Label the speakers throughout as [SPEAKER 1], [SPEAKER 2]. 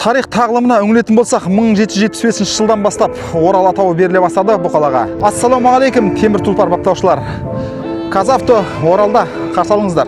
[SPEAKER 1] Тарих тағлымына үңілетін болсақ, 1775 жылдан бастап Орал атауы беріле бастады бұл қалаға. Ассалаумағалейкум, темір тұлпар баптаушылар. Казавто Оралда қарсы алыңыздар.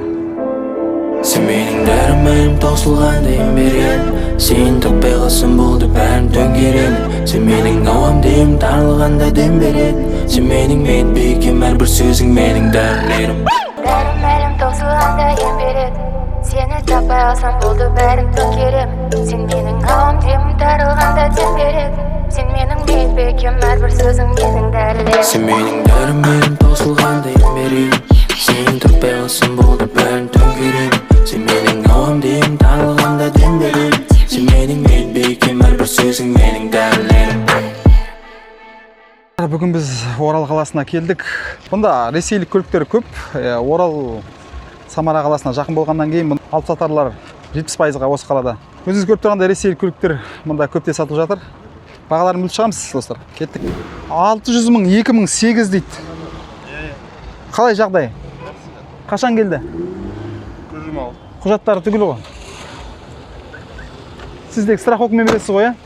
[SPEAKER 2] Сен менің дәрім, таусылғанда ем берген. Сен таппай қалсам болды, бәрін төңкеремін. Сен менің ауам, дем тарылғанда дем беретін. Сен менің медбикем, әрбір сөзің менің дәрілерім.
[SPEAKER 3] Дәрім, әлім таусылғанда ем беретін. Сені таппай қалсам болды, бәрін төңкеремін. Сен менің ауам, демім тарылғанда дем беретін. Сен менің медбикем, әрбір сөзің менің дәрілерім.
[SPEAKER 2] Сен менің дәрім, әлім таусылғанда ем беретін. Сен таппай қалсам болды, бәрін төңкеремін. Сен менің ауам, дем тарылғанда дем беретін. Сен менің медбикем, әрбір сөзің менің дәрілерім.
[SPEAKER 1] Бүгін біз Орал қаласына келдік. Бұнда ресейлік көліктер көп. Орал Самара қаласына жақын болғаннан кейін бұны алып сатарлар 70%-ға осы қалада. Өзіңіз көріп тұрғандай, ресейлік көліктер мұнда көптеп сатылып жатыр. Бағаларын біліп шығамыз, достар. Кеттік. 600 мың 2008 дейді. Қалай жағдай? Қашан келді? Құжаттары түгел ғой. Сіз тек страховкамен бересіз ғой, иә?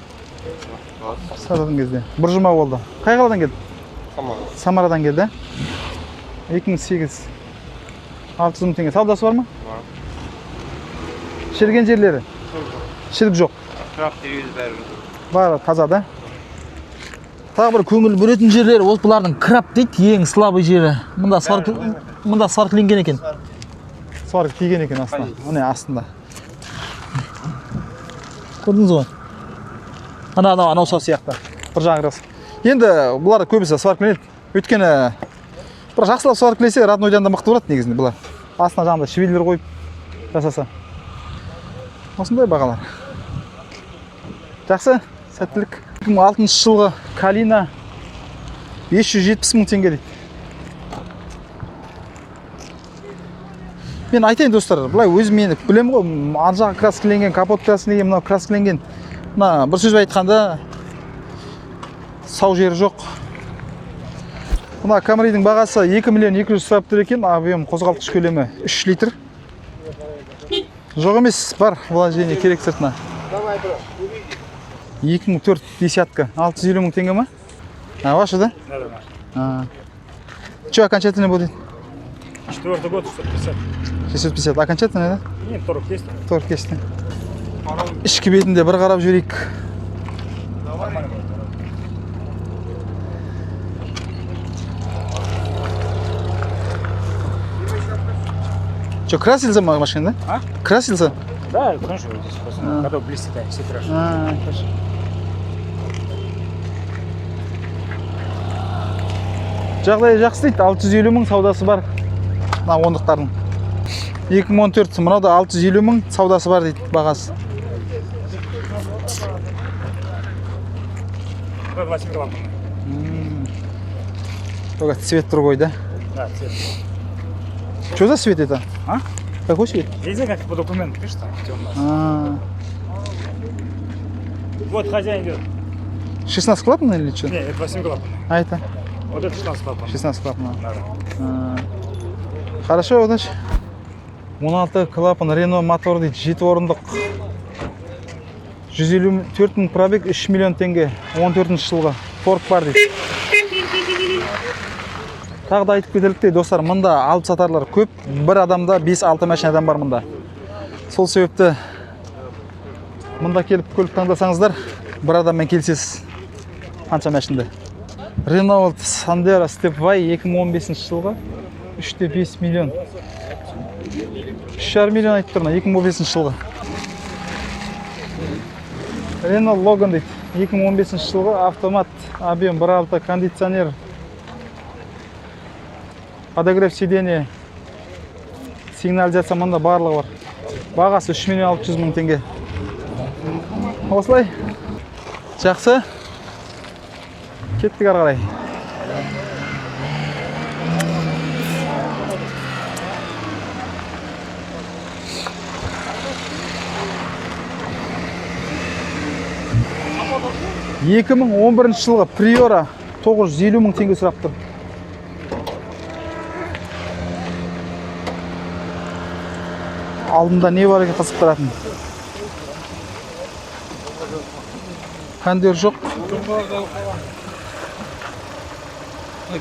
[SPEAKER 1] Сататын кезде. Бір жұма болды. Қай қаладан келді?
[SPEAKER 4] Самара.
[SPEAKER 1] Самарадан келді. 2008. 600 мың теңге. Саудасы бар ма?
[SPEAKER 4] Бар.
[SPEAKER 1] Шіріген жерлері? Шірік жоқ.
[SPEAKER 4] Тұрақ терезе бәрі.
[SPEAKER 1] Бары таза да.
[SPEAKER 5] Тағы бір көңіл бөлетін жерлері ол бұлардың краб дейді, ең слабый жері. Мында сварка, мында сваркіленген екен.
[SPEAKER 1] Сварка тиген екен астына. Міне, астында.
[SPEAKER 5] Көрдіңіз ғой. Ана анау анау
[SPEAKER 1] Сол сияқты. Бір жағы рас. Енді бұлар көбісі сваркаленеді. Өйткені бір жақсылап сваркалесе, роднойдан да мықты болады негізінде бұлар. Астына жаңағыдай швеллер қойып жасаса. Осындай бағалар. Жақсы, сәттілік. 2006 жылғы Калина 570 мың теңге дейді. Мен айтайын, достар, былай өзім мен білемін ғой, ар жағы краскіленген, капот краскіленген, мынау краскіленген. Мына бір сөзбен айтқанда, сау жері жоқ. Мына Камридің бағасы 2 миллион 200 сұрап тұр екен, объем қозғалтқыш көлемі 3 литр. Жоқ емес, бар, вложение керек сыртына. 2004 десятка, 650 мың теңге ма? А, ваша, да?
[SPEAKER 6] Да, да, наш.
[SPEAKER 1] А. Что окончательно будет?
[SPEAKER 6] Четвертый год, 650.
[SPEAKER 1] 650 окончательно, да?
[SPEAKER 6] Нет, торг есть.
[SPEAKER 1] Торг кесті. Ішкі бетінде бір қарап жіберейік.
[SPEAKER 6] Нормально будет.
[SPEAKER 1] Что, красился машина, да?
[SPEAKER 6] А?
[SPEAKER 1] Красился?
[SPEAKER 6] Да, конечно, здесь просто, когда блестит, они все крашены.
[SPEAKER 1] А, хорошо. Жағдайы жақсы дейді, 650 мың, саудасы бар. Мына ондықтардың. 2014, мынау да 650 мың, саудасы бар дейді бағасы.
[SPEAKER 6] Это 8 клапанный.
[SPEAKER 1] Только цвет другой, да?
[SPEAKER 6] Да, цвет.
[SPEAKER 1] Что за цвет это?
[SPEAKER 6] А?
[SPEAKER 1] Какой цвет?
[SPEAKER 6] Я не знаю, как по документам пишет, там темно.
[SPEAKER 1] А,
[SPEAKER 6] Вот хозяин идет.
[SPEAKER 1] 16 клапанный или что?
[SPEAKER 6] Нет, это 8 клапанный.
[SPEAKER 1] А это?
[SPEAKER 6] Вот это 16 клапанный.
[SPEAKER 1] 16 клапанный.
[SPEAKER 6] Да, да.
[SPEAKER 1] А, хорошо, удачи. 16 клапан Рено мотор дейді, 7 орындық. 154 мың пробег, 3 миллион теңге. 14 жылғы. Торг бар дейді. Тағы да айтып кетерліктей, достар, мында алып сатарлар көп. Бір адамда 5-6 машинадан бар мында. Сол себепті мында келіп көлік таңдасаңыздар, бір адаммен келісесіз қанша машинада. Renault Sandero Stepway 2015 жылғы 3,5 миллион. 3,5 миллион айтып тұр мына 2015 жылғы. Renault Logan дейді. 2015 жылғы, автомат, объем 1.6, кондиционер, подогрев сиденье, сигнализация мында барлығы бар. Бағасы 3 миллион 600 мың теңге. Осылай. Жақсы. Кеттік ары қарай. 2011 жылғы Приора 950 мың теңге сұрап тұр. Алдында не бар екен қызықтыратын? Кондер жоқ.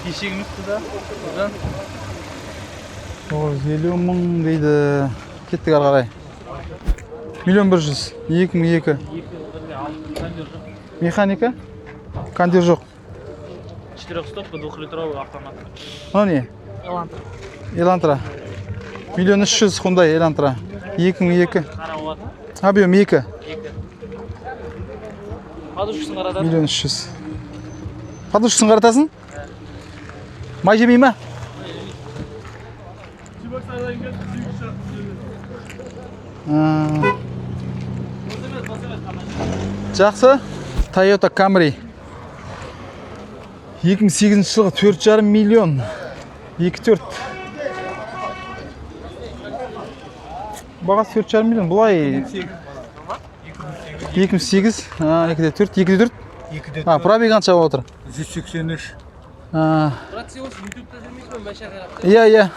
[SPEAKER 4] Кешегі емес да.
[SPEAKER 1] 950 000 дейді. Кеттік ары қарай. 1 100 000, 2002. Механика? Кондер жоқ.
[SPEAKER 7] Четырехстопка, двухлитровый автомат.
[SPEAKER 1] Мынау не?
[SPEAKER 7] Элантра.
[SPEAKER 1] Элантра. 1 300 000, Hyundai Элантра. 2002.
[SPEAKER 7] Қара болады.
[SPEAKER 1] Объем 2.
[SPEAKER 7] Екі. Подушкасын қаратады.
[SPEAKER 1] 1 300 000. Подушкасын қаратасың? Май жемей ма? А. Жақсы. Toyota Camry. 2008 жылғы, 4,5 миллион. 2,4. Бағасы 4,5 миллион. Бұлай 2008, а, 2,4, 2,4.
[SPEAKER 4] 2-де.
[SPEAKER 1] А, пробег қанша болып отыр?
[SPEAKER 4] 183.
[SPEAKER 1] А,
[SPEAKER 7] Брат, сен осы ютубта жүрмейсің бе, машина қарап?
[SPEAKER 1] Иә.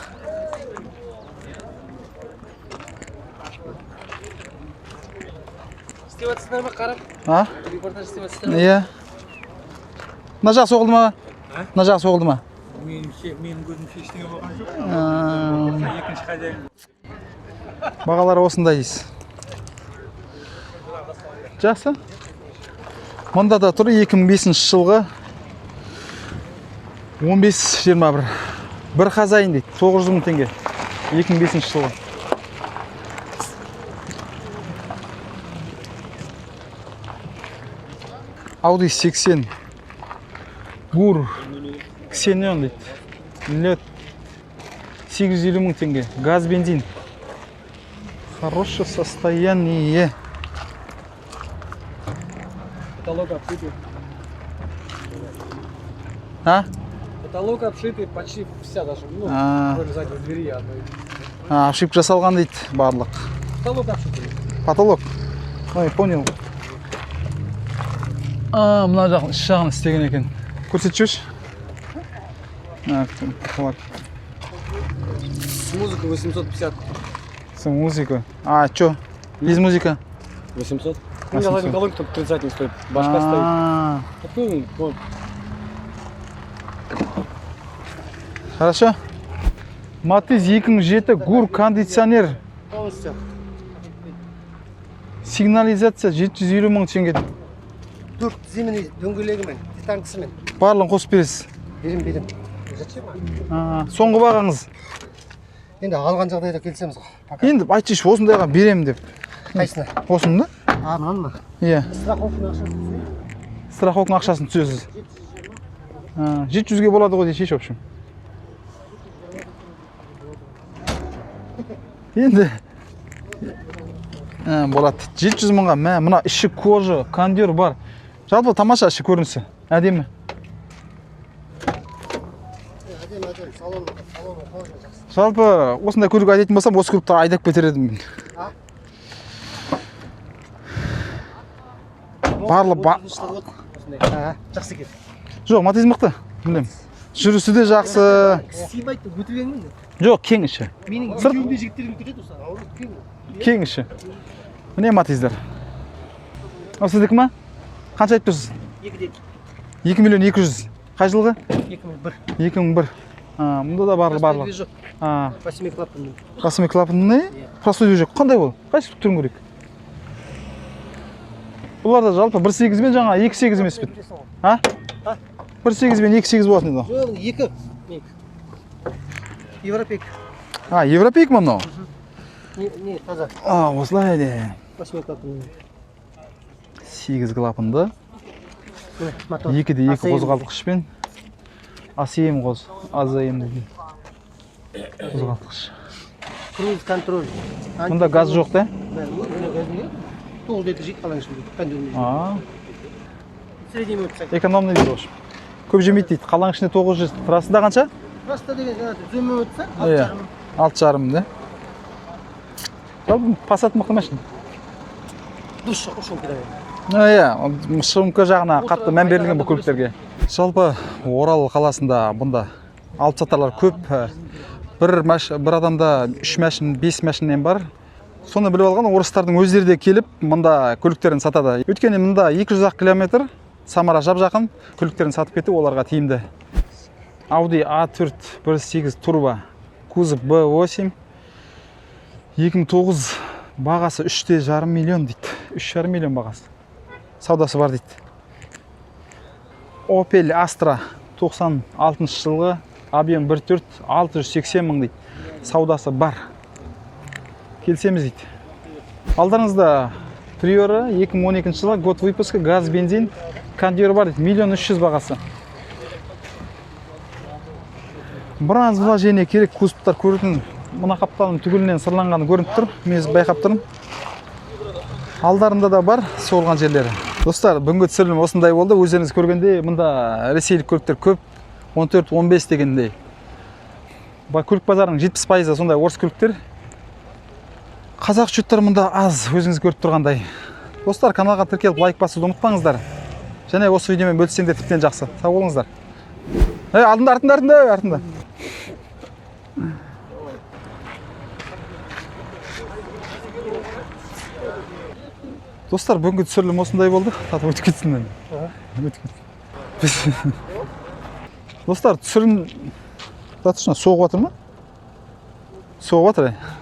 [SPEAKER 7] Істеп жатсыңдар ма, қарап?
[SPEAKER 1] А?
[SPEAKER 7] Репортаж істеп жатсыңдар ма?
[SPEAKER 1] Иә. Мына жақ соғылды ма? Мына жақ соғылды ма?
[SPEAKER 4] Менің көзімше ештеңе болған жоқ.
[SPEAKER 1] А,
[SPEAKER 4] Екінші хозяин.
[SPEAKER 1] Бағалары осындай дейсіз. Жақсы. Мында да тұр, 2005 жылғы, 15-21. Бір хозяин дейді, 900 мың теңге. 2005 жылғы. Audi 80. Гур. Ксенон дейді. Лед. 850 мың теңге. Газ, бензин. Хорошее состояние.
[SPEAKER 8] Потолок обшитый.
[SPEAKER 1] А?
[SPEAKER 8] Потолок обшитый почти вся даже. Ну,
[SPEAKER 1] А,
[SPEAKER 8] кроме задней двери одной.
[SPEAKER 1] а, обшивка жасалған дейді барлық.
[SPEAKER 8] Потолок обшитый.
[SPEAKER 1] Потолок. Ой, понял. А, мына жағын, іш жағын істеген екен. Көрсетіп жіберші. А, потолок.
[SPEAKER 8] С музыкой 850.
[SPEAKER 1] С музыка. А, чё? Без музыка?
[SPEAKER 8] 800? У меня
[SPEAKER 1] 800.
[SPEAKER 8] задняя колонка только 30 не стоит. Башка стоит.
[SPEAKER 1] А,
[SPEAKER 8] Ну, вот.
[SPEAKER 1] Хорошо. Матиз 2007, гур, кондиционер,
[SPEAKER 8] Полностью.
[SPEAKER 1] Сигнализация, 750 мың теңге.
[SPEAKER 9] Төрт зимний дөңгелегімен, титанкісімен.
[SPEAKER 1] Барлығын қосып бересіз.
[SPEAKER 9] Берем, берем. Зачем?
[SPEAKER 1] А, соңғы бағаңыз.
[SPEAKER 9] Енді алған жағдайда келісеміз ғой. Пока.
[SPEAKER 1] Енді айтшы, осындайға беремін деп.
[SPEAKER 9] Қайсына?
[SPEAKER 1] Осыны да?
[SPEAKER 9] А, мынаны ма?
[SPEAKER 1] Иә.
[SPEAKER 9] Страховканың ақшасын түсірейін.
[SPEAKER 1] Страховканың ақшасын түсесіз. 700-ге болады ғой десейші, в общем. Енді ә, болады. 700 мыңға, мә, мына іші кожа, кондер бар. Жалпы тамаша іші, көрінісі. Әдемі.
[SPEAKER 9] Әдемі, әдемі. Салон, салоны кожа жақсы.
[SPEAKER 1] Жалпы осындай көлік айдайтын болсам, осы көлікті айдап кетер едім мен.
[SPEAKER 9] А?
[SPEAKER 1] Барлы
[SPEAKER 9] 30 жылғы от. Осындай. А, жақсы екен.
[SPEAKER 1] Жоқ, Матиз мықты. Білемін. Жүрісі де жақсы.
[SPEAKER 9] Сыймайды, өтірген.
[SPEAKER 1] Жоқ, кең іші.
[SPEAKER 9] Менің
[SPEAKER 1] Сырт-
[SPEAKER 9] екеуімде жігіттерім кетеді осы. Ауру кең.
[SPEAKER 1] Кең іші. Міне Матиздер. Ал сіздікі ма? Қанша айтып тұрсыз?
[SPEAKER 9] 2-де.
[SPEAKER 1] 2 миллион 200. Қай жылғы?
[SPEAKER 9] 2001.
[SPEAKER 1] 2001. А, мұнда да барлығы барлығы.
[SPEAKER 9] Движок.
[SPEAKER 1] А,
[SPEAKER 9] Восьми клапанный.
[SPEAKER 1] Восьмиклапанный простой движок. Қандай ол? Қайсы түрін көрейік? Бұларда жалпы 1.8 бен жаңа 2.8 емес пе? А? 1.8 бен 2.8 болатын еді ғой.
[SPEAKER 9] Жоқ, екі. Менікі. Европейк.
[SPEAKER 1] А, европейк ма мынау?
[SPEAKER 9] Не, не, таза.
[SPEAKER 1] А, осылай де.
[SPEAKER 9] Восьми клапанный.
[SPEAKER 1] 8 клапанды.
[SPEAKER 9] Міне, мотор.
[SPEAKER 1] 2-де 2
[SPEAKER 9] ACM.
[SPEAKER 1] қозғалтқышпен. ACM қоз, AZM дейді. Қозғалтқыш.
[SPEAKER 9] Круиз контроль.
[SPEAKER 1] Мұнда газ жоқ та?
[SPEAKER 9] Газ не? 9 литр жейді қаланың ішінде. Кондермен.
[SPEAKER 1] А,
[SPEAKER 9] Средний өтсек.
[SPEAKER 1] Экономный дейді, в общем. Көп жемейді дейді. Қаланың ішінде 900. Трассада қанша?
[SPEAKER 9] Просто деген жаңағы төмен өтсе,
[SPEAKER 1] Иә.
[SPEAKER 9] 6,5.
[SPEAKER 1] 6,5 да. Жалпы Пассат мықты машина.
[SPEAKER 9] Душ жоқ, шумка да.
[SPEAKER 1] Иә, шумка жағына қатты мән берілген бұл көліктерге. Жалпы Орал қаласында бұнда алып сатарлар көп. Бір адамда үш машин, бес машинен бар. Соны біліп алған орыстардың өздері де келіп мында көліктерін сатады. Өйткені мында 200 ақ километр, Самара жап жақын, көліктерін сатып кету оларға тиімді. Audi A4 1.8 турбо, кузов B8, 2009, бағасы 3,5 миллион дейді. 3,5 миллион бағасы. Саудасы бар дейді. Opel Astra 96 жылғы, объем 1.4, 680 мың дейді. Саудасы бар. Келісеміз дейді. Алдарыңызда Приора 2012 жылғы, год выпуска, газ, бензин, кондер бар дейді. 1 300 000 бағасы. Біраз вложение керек, кузовтар көретін, мына қапталының түгелінен сырланғаны көрініп тұр. Мен өзім байқап тұрмын. Алдарында да бар соғылған жерлері. Достар, бүгінгі түсірілім осындай болды. Өздеріңіз көргендей, мында ресейлік көліктер көп. 14-15 дегендей. Көлік базарының 70%-ы сондай орыс көліктер. Қазақ жұрттар мұнда аз, өзіңіз көріп тұрғандай. Достар, каналға тіркеліп, лайк басуды ұмытпаңыздар. Және осы видеомен бөліссеңдер, тіптен жақсы. Сау болыңыздар. Ей, алдында, артында, артында, артында. Достар, бүгінгі түсірілім осындай болды. Татып өтіп кетсін енді. Өтіп кетсін. Достар, түсірілім достаточно соғып жатыр ма? Соғып жатыр.